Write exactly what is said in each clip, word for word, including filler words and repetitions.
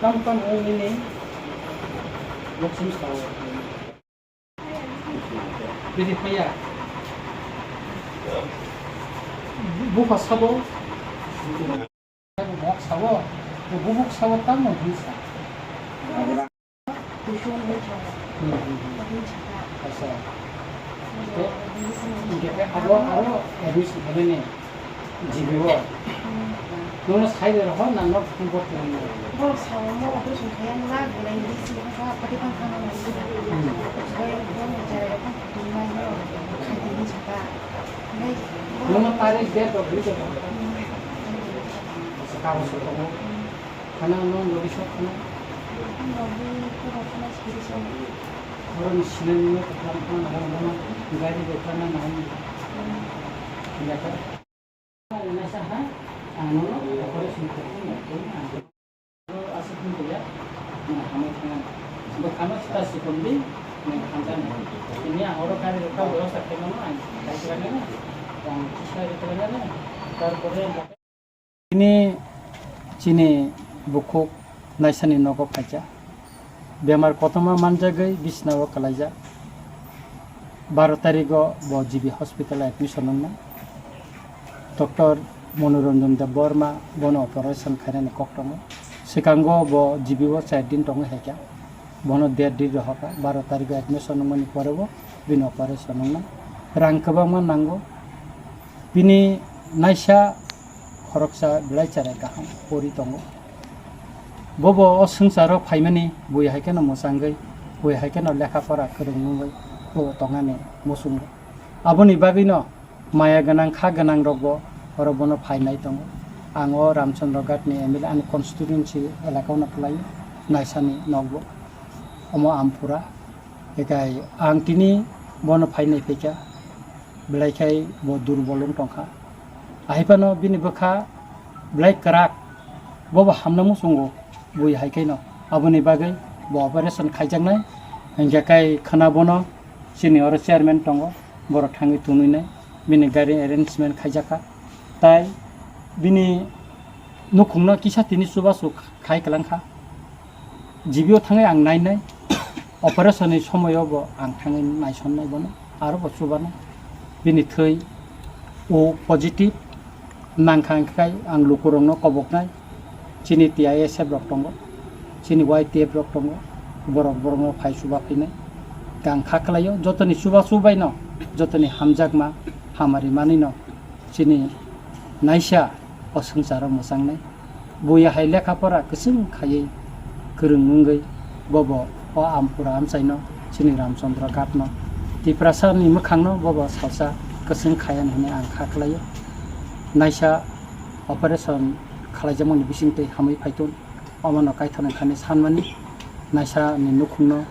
Tamo tamo nini loksim sao. Bidi phaya. Bupha sabo. Mok sabo. Bubuk sabo tamo hinsa. Tuition hoi chongo. Hmm, hmm, hmm. Hoi chaka. Acha. Hingke abo aro admission khainani G B o. Hmm. Nono sai de roho na nok phone bot khainani. Borok sao mo operation khaiya na belai di si kha pati pan khana nai. Hmm. Bai bo ni jara ko tuma yo khai di chaka. Nono tarik date of birth. Hmm. Acha, kabo se ko. Hmm. Khana no logi sok khana. Logi ko khana siri sok. Oro ni sinani no khana khana na na gari de khana na na. Yato. Nasa ha. Ano no operation ko. Asa pun ko ya. Na hamai khana. Bo khana sita sikon di. Na khana. Ini oro gari de khana lo sa khana no. Ai khana na. Yang kisah de khana na. Tarpore Tini chini bukhuk naisani nogo phaikha. Bemar kotorma manjagwi bisnao kwlaijak. Baro tarigo bo G B hospital admission wngnai. Doctor Manoranjan Debbarma bono operation khainani kok tongo. Swkango bo G B o char din tongwi haikha. Bono der din rohorkha. Baro tarigo admission wngmani porebo bini operation wngnai. Rang kwbangma nango. Bini naisa khoroksa belai cherai kaham pori tongo. Bobo o swngcharo phaimani bui hai kheno mwchangwi, bui hai kheno lekha pora kwrwng wngwi bo tongnani muchungo. Aboni bagwino maya gwnang kha gwnang rokbo oro bono phainai tongo. Ang o Ramchandra Ghat ni M L A ani constituency elaka o no kwlai naisani nokbo omo Ampura. Ekai ang tini bono phainai phaikha. Belai khai bo durbol wng tongkha. Ahai phano bini bwkha belai kwrak, bobo hamna muchungo bui hai khaino. Aboni bagwi bo operation khaijaknai. Hinkhe kai khwna bono chini oro chairman tongo, borok thangwi tunui nai, bini gari arrangement khaijakha. Tai bini nukhungno kisa tini chubachu khai kwlangkha. G B o thangwi ang nainai, operation ni somoyo bo ang thangwi naisonnai bono, aro bo chubanai. Bini thwi O positive nangkha, hwnkhe ang lukurokno koboknai, chini T I S F rok tongo, chini Y T F rok tongo, borok borokno phai chuba phinai. Ang kha khlaio, jotoni chubachu baino, jotoni hamjakma hamari manwino chini naisa o swngcharo mwchangnai. Buya hai lekha pora kwchwng khaiwi kwrwng wngwi bobo o Ampura amchaino chini Ramchandra Ghatno Tiprasani mwkhangno bobo salsa kwchwng khaiyan hwnwi ang kha khlaio. Naisa operation khlaijakmani bisingtwi hamwi phaitun, omono kaithorni thani sanmani naisani nukhungno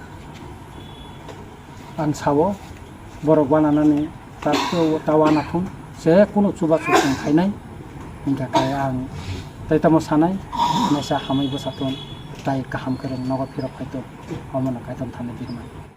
ang sao, borok wananani ta-, ta wanathung, je kunu chubachu chwng khainai, hinkha khe ang tei tamo sanai, naisa hamwi bwsathung, tai kaham khe rwng nogo phirok phaithung, omono Kaitor thani birman.